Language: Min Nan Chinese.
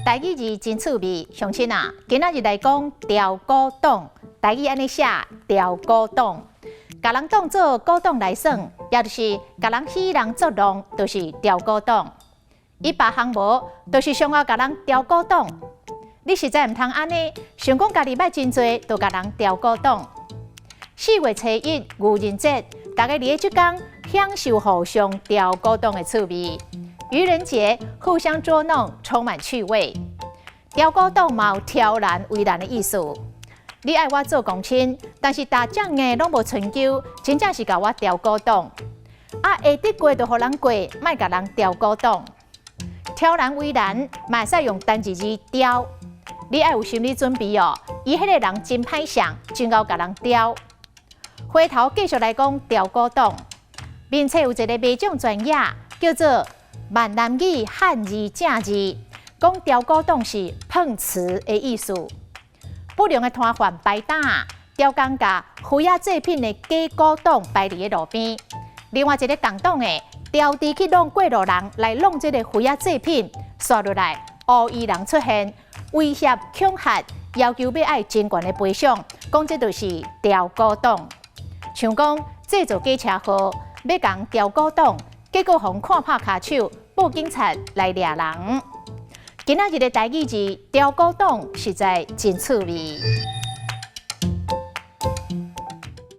台語字真趣味，鄉親啊，今仔日來講刁古董，台語按呢寫刁古董，共人當做古董來耍，也就是共人戲弄作弄，就是刁古董。伊別項無，就是上愛共人刁古董。你實在毋通按呢，想講家己捌真濟，就共人刁古董。4月初1愚人節，大家佇咧這工享受互相刁古董的趣味。愚人節互相捉弄，充滿趣味。刁古董嘛有刁難為難的意思。你愛我做公親，但是逐隻硬攏無伸鬮，真正是共我刁古董。啊，會得過就予人過，莫共人刁古董。刁難為難，嘛會使用單一字刁。你愛有心理準備哦，伊彼个人真歹相，真𠢕共人刁。回頭繼續來講刁古董。面冊有一个賣獎專頁，叫做閩南語漢字正字，講刁古董是碰瓷的意思。不良的攤販擺檔，刁工共魚仔製品的假古董擺佇咧路邊。另外一个仝黨的，刁佇去弄過路人來弄這个魚仔製品，煞落來烏衣人出現，威脅恐嚇，要求欲愛真懸的賠償，講這就是刁古董。像講製造假車禍，欲共刁古董，結果予人看破跤手，報警察來掠人。今仔日的台語字刁古董實在真趣味。